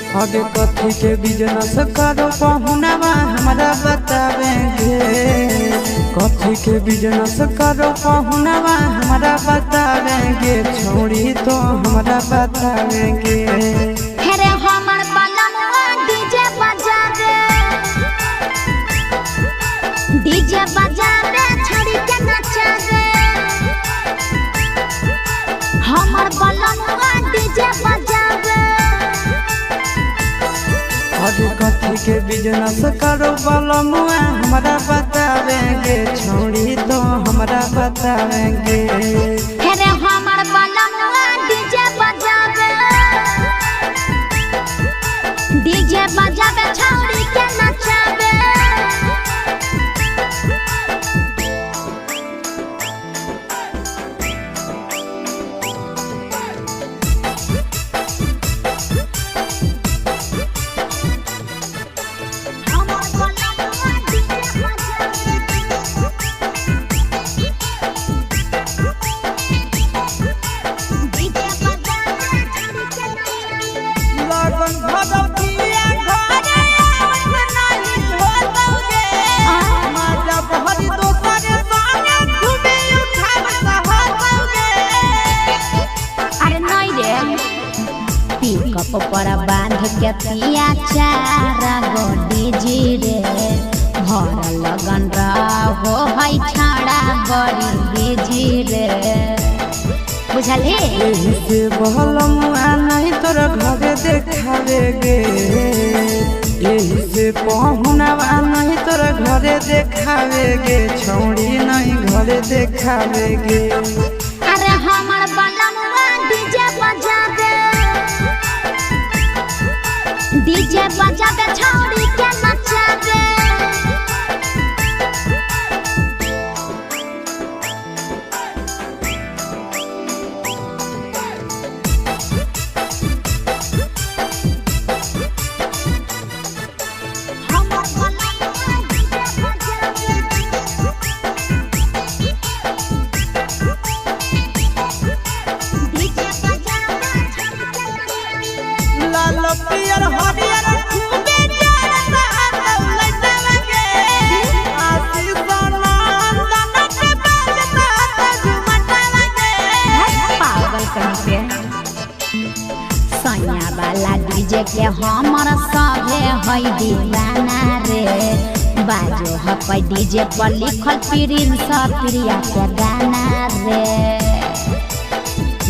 अबे कथी के बिजनेस करो पहुनावा हमरा बतावेंगे। कथी के बिजनेस करो पहुनावा हमरा बतावेंगे, छोड़ी तो हमरा बतावेंगे। हेरे हमर बलमुआ डीजे बजावे, डीजे बजावे छड़ी के नचावे। हमर बलमुआ डीजे बजावे। अरे कथी के बिजनेस करो बलमुआ हमरा बतावेंगे, छोड़ी तो हमरा बतावेंगे। हेरे हमर बलमुआ डीजे बजावे, डीजे बजावे छौड़ी के नचावे। हमर बलमुआ डीजे बजावे, डीजे बजावे छौड़ी के नचावे। लगन भगवतिया घरे आवत नाही होतौगे, माजा बहरी दोसर संगे खूबे उठावत होतौगे। अरे नहीं रे, पिकअप पर बांध के पिया चार गो डीजे रे, भर लगन रहो है छाड़ा बड़ी बिजी रे, बुझलही। एही से बहलमुआ नहीं तोर घरे देखावेगे, एही से पहुनावा नहीं तोर घरे देखावेगे, छौड़ी नहीं घरे देखावेगे। अरे हमर बलमुआ डीजे बजावे, डीजे बजावे छौड़ी के नचावे। हमर बलमुआ डीजे बजावे, डीजे बजावे छौड़ी के नचावे। लाल पियर हरियर खूबे जरता लइटावेगे, आशीष नंदन के बाजता झुमटावेगे। पागल कहीं पे सैया वाला डीजे के हमर सभे है दीवाना रे, बाजो हकै डीजे पर लिखल प्रिंस प्रिया के गाना रे।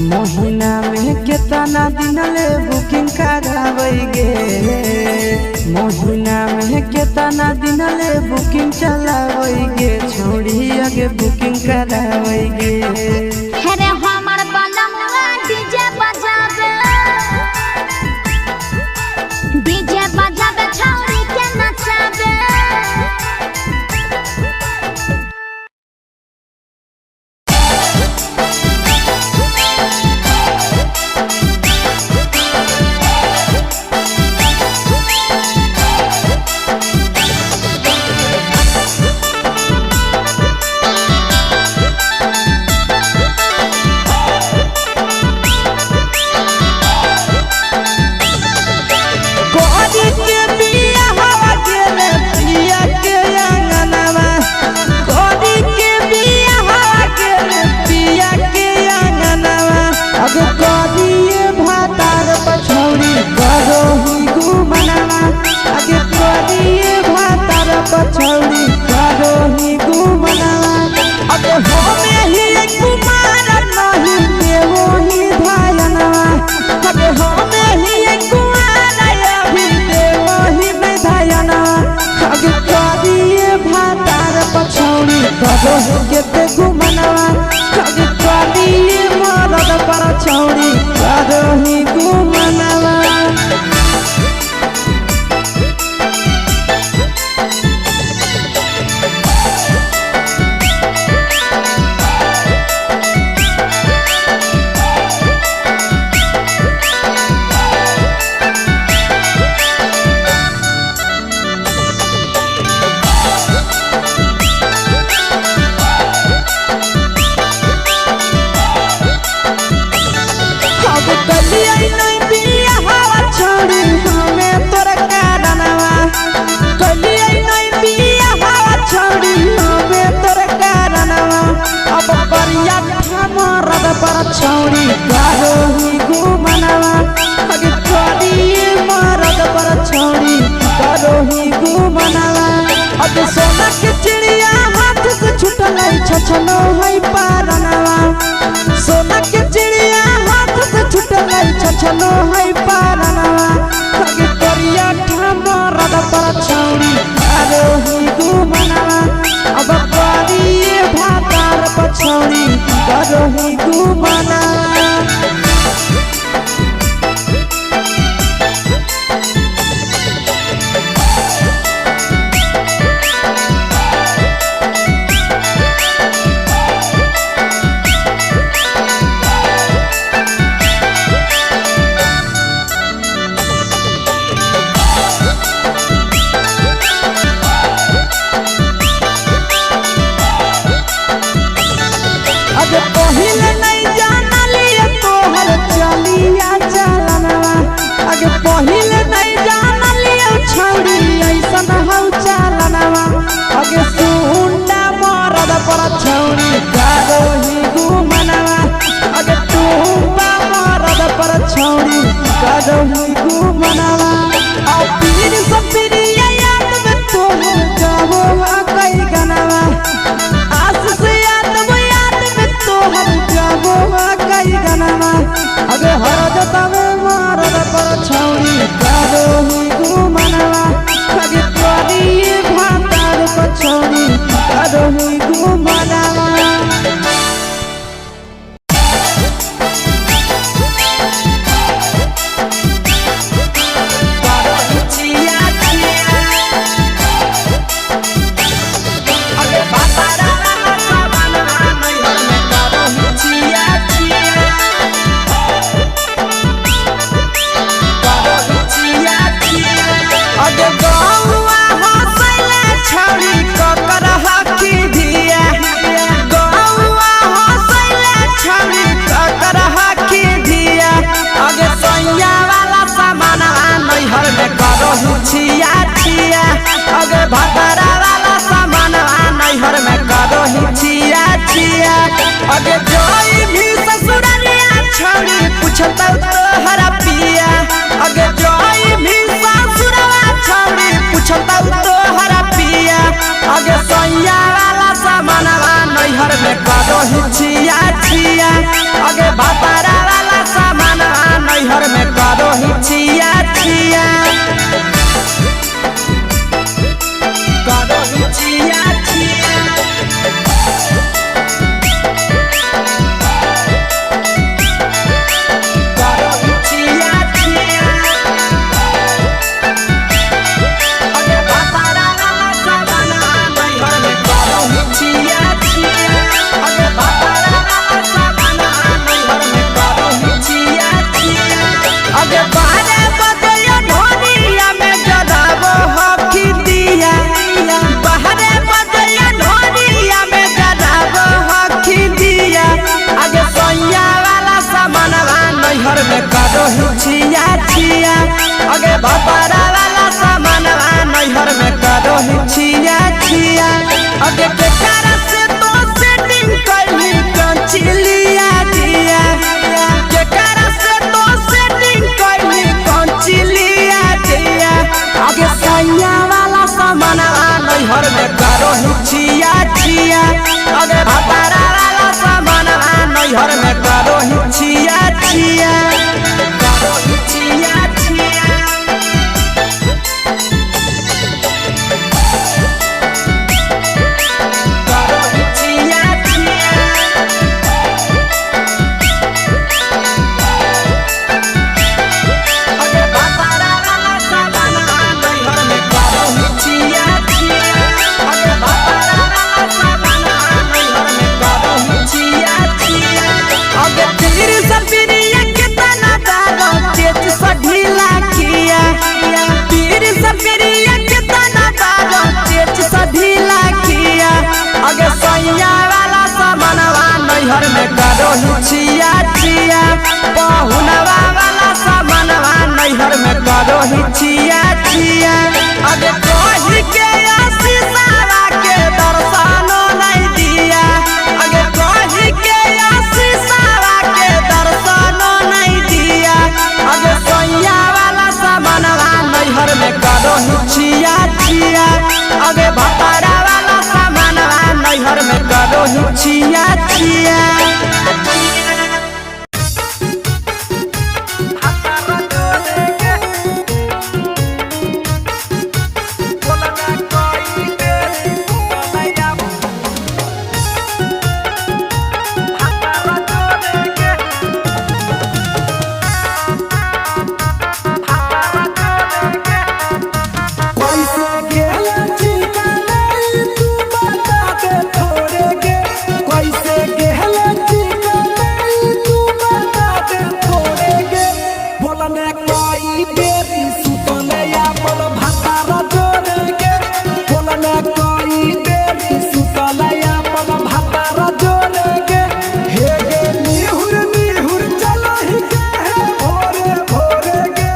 महीना में केतना दिन ले बुकिंग करावेगे, महीना में केतना दिन ले बुकिंग चलावेगे, छोड़ी आगे बुकिंग करावेगे। हेरे हमर बलमुआ डीजे बजावे, डीजे बजावे छौड़ी के नचावे। Thank छछनो है पारनवा अगे करिया मरद पर छौरी करोही गुमनवा अब करिए भातार पछौरी करोही गुमनवा। अब पहिले नहीं जानलिए तोहर चलिया चलनवा अगे पहिले नहीं जानलिए छौरी ऐसन हौ चलनवा अगे सुंडा मरद पर छौरी करोही गुमनवा अगे टूबा मरद पर छौरी करोही गुमनवा। आ पीर सब पीरिया याद में तोहर गावो कई गनवा आस से याद वो याद में तोहर गावो कई गनवा अगे हर जतावे मारद पर छौरी करोही गुमनवा अगे तोरी भातार पर छौरी करोही गुमनवा। अगे गौआ हंसैले छौरी ककर हकी धिया गौआ हंसैले छौरी ककर हकी धिया अगे सैया वाला सामान नैहर में करहु छिया छिया अगे भतरा वाला सामान नैहर में करहु छिया छिया अगे जोई भी ससुरलिया छौरी पूछतौ तोहरा पिया अगे जोई भी ससुरवा छौरी पूछतौ तोहरा पिया अगे सैया वाला सामानवा नैहर में करहु छिया छिया अगे भतरा वाला सामानवा नैहर में करहु छिया छिया करहु छिया छिया करहु छिया छिया अगे भतरा वाला सामानवा नैहर में करहु छिया छिया अगे भतरा वाला सामानवा नैहर में करहु छिया छिया अगे बारे बदया ढोनिया में जराबो हकी दिया बाहरे बदया ढोनिया में जराबो हकी दिया अगे सैया वाला सामानवा नैहर में करहु छिया छिया अगे भतरा वाला सामानवा नैहर में करहु छिया छिया अगे केकरा से तो सेटिंग कैली कंचिलिया दिया केकरा से तो सेटिंग कैली कंचिलिया दिया अगे सैया वाला सामानवा नैहर में करहु छिया छिया अगे भतरा वाला सामानवा नैहर में करहु छिया छिया करहु छिया छिया करहु छिया छिया अगे भतरा वाला सामानवा नैहर में करहु छिया छिया अगे भतरा वाला सामानवा नैहर में करहु छिया छिया अगे पीर सपिरिया कितना दारो तेज सा ढीला किया पीर सपिरिया कितना दारो तेज सा ढीला किया अगे सैया वाला सामानवा नैहर में करहु छिया छिया पहुनवा वाला सामानवा नैहर में करहु छिया छिया अगे कही के आशीषावा के दर्शनो नहीं दिया अगे कही के आशीषावा के दर्शनो नहीं दिया अगे सैया वाला सामानवा नैहर में करहु छिया छिया अगे भतरा वाला सामानवा नैहर में करहु छिया छिया। बोलने कोई बेरी सुतले अपन भातार जोरे गे। बोलने कोई बेरी सुतले अपन भातार जोरे गे। हे गे निहुर निहुर चलहि के हे भोरे भोरे गे।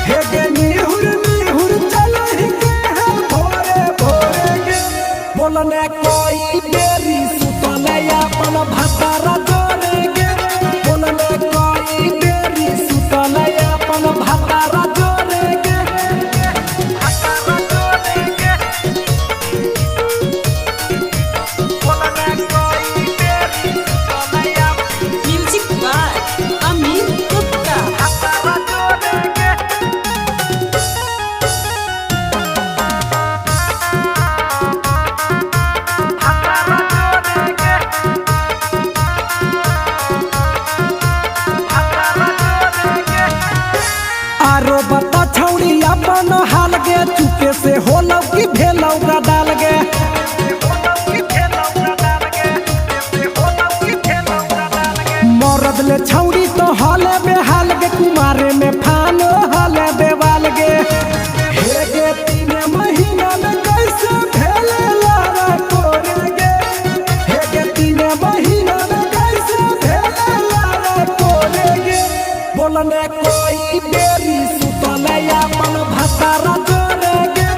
हे गे निहुर निहुर चलहि के हे भोरे भोरे गे। बोलने कोई बेरी सुतले अपन भातार जोरे गे। बोलने कोई बेरी सुतले अपन भातार जोरे गे। भातार जोरे गे। बोलने कोई बेरी सुतले अपन म्यूजिक बाय अमित गुप्ता। भातार जोरे गे। भातार जोरे गे। भातार जोरे गे। आरो बता छौड़ी अपन हाल गे, चुपे से होलौ कि भेलौ डाल गे। मरद ले छौड़ी तो हाले बेहाल गे, कुमारे में फानो हाले बेवाल गे। हे गे तीन महीना में कैसे भेले लारा कोरे गे। हे गे तीन महीना में कैसे भेले लारा कोरे गे। बोलने कोई बेरी सुतले अपन भातार जोरे गे।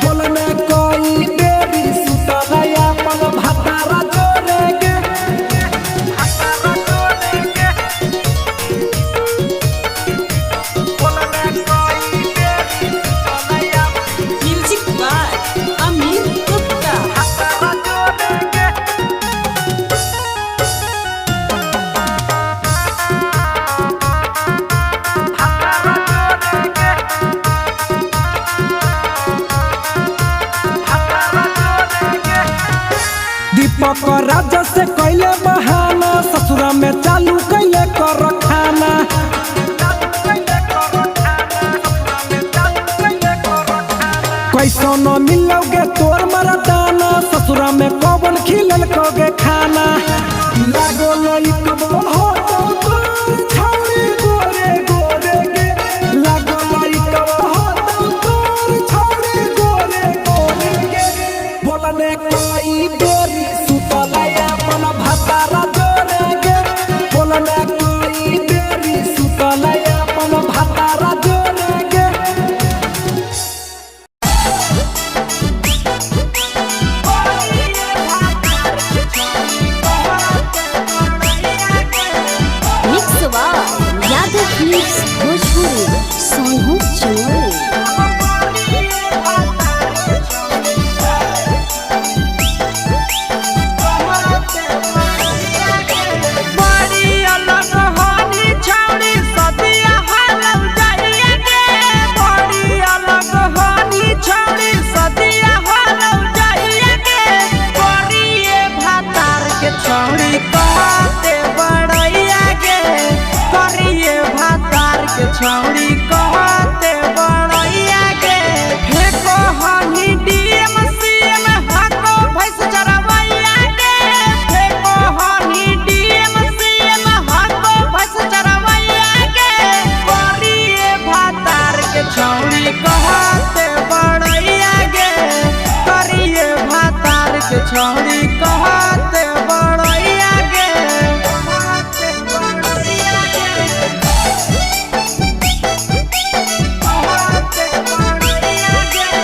बोलने कोई बेरी सुतले अपन भातार जोरे गे। भातार जोरे गे। बोलने कोई बेरी सुतले अपन म्यूजिक बाय अमित गुप्ता। भातार जोरे गे। भातार जोरे गे। भातार जोरे गे। दीपक राजा से कैले बहाना, ससुरा में चालू कैले कर खाना। कैसो न मिलोगे तोर मरदाना, ससुरा में कौन खिलल कोगे खाना। लागो लइकबो हो तो तोर छौरी गोरे गोरे गे। लागो लइकबो हो तो तोर छौरी गोरे गोरे गे। बोलने कोई बेरी सुतले अपन भातार जोरे गे। बोलने कोई बेरी सुतले अपन भातार जोरे गे। Mix by Yadav films Bhojpuri Sonu Chinoy. बड़ी अलग होनी छौड़ी सदिया हालौ जाइए गे। बड़ी अलग होनी छौड़ी सदिया हालौ जाइए गे। करिए भातार के छौड़ी कहते बड़ैया गे। करिए भातार के छौड़ी कहते बड़ैया गे। फेको हनी डीएम सीएम हाको भैंस चरवैया गे। फेको हनी डीएम सीएम हाको भैंस चरवैया गे। करिए भातार के छौड़ी कहते बड़ैया गे। करिए भातार के छौड़ी कहते बड़ैया गे। कहते बड़ैया गे। कहते बड़ैया गे।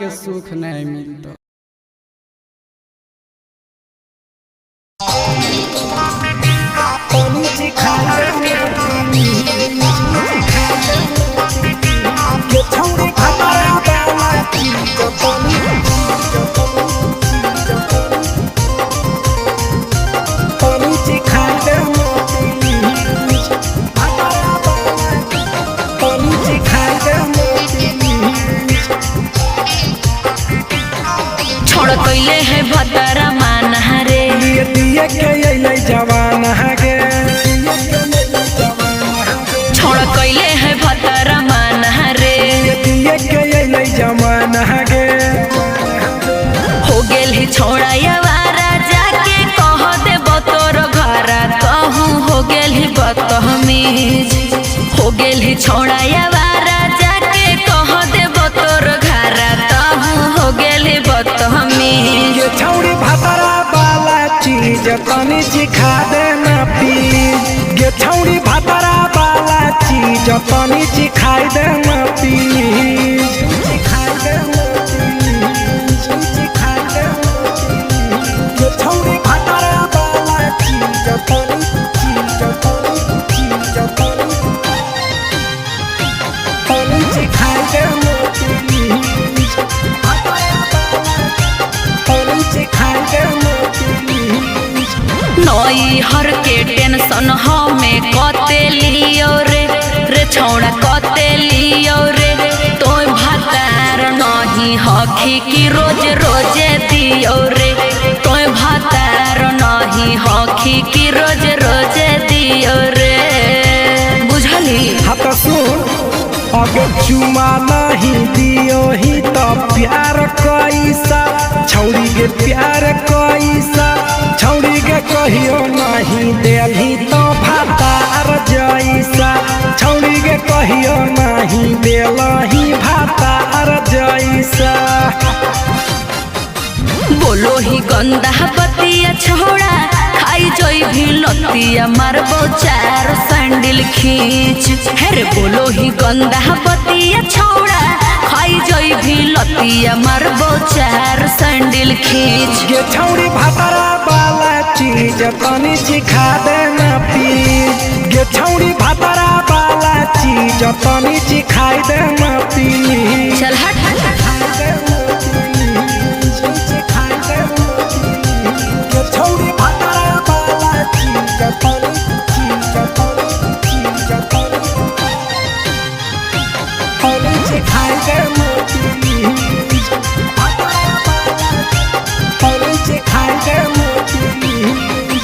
के सुख नहीं मिलतो। छोड़ कैले है भतरा माना रे दिए के अइलै जवान गे। छोड़ कैले है भतरा माना रे दिए के अइलै जवान गे। हो गेल है छोड़ा यवारा जाके कह दे तोर घरा कहूँ हो गेल है बदतमीज। हो गेल है छोड़ा यवारा जाके कह दे तोर घरा कहूँ हो गेल है बदतमीज। ये छौड़ी भातरा वाला चीज तनी सिखा देना प्लीज। ये छौड़ी भातरा वाला चीज तनी सिखाई देना प्लीज। सिखाई देना प्लीज, सिखाई देना प्लीज। ये छौड़ी भातरा वाला चीज तनी चीज तनी चीज तनी तनी सिखाई देना प्लीज। भातरा वाला तनी सिखाई देना प्लीज। नई हर के टेंशन हमें कते लियो रे रे छौड़ा कते लियो रे तोय भातार नहीं हखी की रोज रोजे दियो रे तोय भातार नहीं हखी की रोज रोजे दियो रे। बुझली हाँ तो सुन, अगर चुमा नहीं दियो ही तो प्यार कैसा छौड़ी के प्यार कैसा छौड़ी के कहियो नहीं देलही तो भातार जैसा छौड़ी के कहियो नहीं देलही भातार जैसा। बोलो ही गंदा बतिया छोड़ा खाई जोई भी लतिया मारबो चार सैंडल खींच। हेरे बोलो ही गंदा बतिया छोड़ा खाई जोई भी लतिया मारबो चार सैंडल खींच। ये छौड़ी भातरा वाला चीज तनी सिखा देना प्लीज। ये छौड़ी भातरा वाला चीज तनी सिखाई देना प्लीज। चल हट। ये छौड़ी भातरा वाला चीज तनी चीज तनी चीज तनी तनी सिखाई देना प्लीज। भातरा वाला तनी सिखाई देना प्लीज।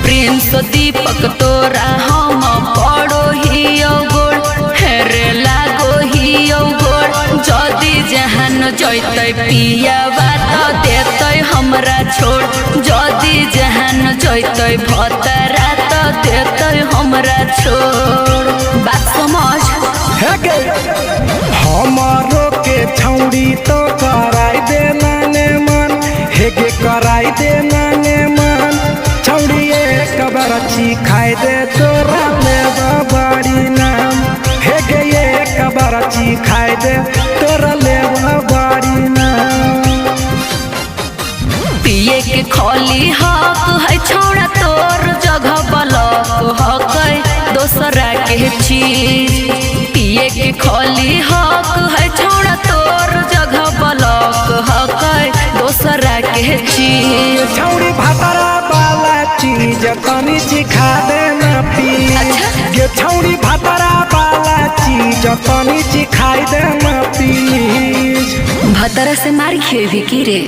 प्रिंस दीपक तोरा हम पड़ो हियो गोड़ हेरे लागो हियो गोड़ जदि जहान जैतै पियावा त देतै हमरा छोड़ जदि जहान जैतै भतरा त देतै हमरा छोड़। बात समझ। हे गे हमारो के छौड़ी तो कराई देना ने मन। हे गे कराई देना ने मन छौड़ी एक बार खाई दे तोरा लेबा बड़ी नाम। हे गे एक बार खाई दे तोरा लेबा बड़ी नाम। पिए के खोली हक है छोड़ा तोर जगह बलक हक है दोसरा के चीज। पिए के खोली हक है छोड़ा तोर जगह बलक हक है दोसरा के चीज। छौड़ी भातरा वाला चीज तनी सिखा देना प्लीज। अच्छा। ये छौड़ी भातरा वाला चीज तनी सिखाई देना प्लीज। भतरा से मार खेबी की रे।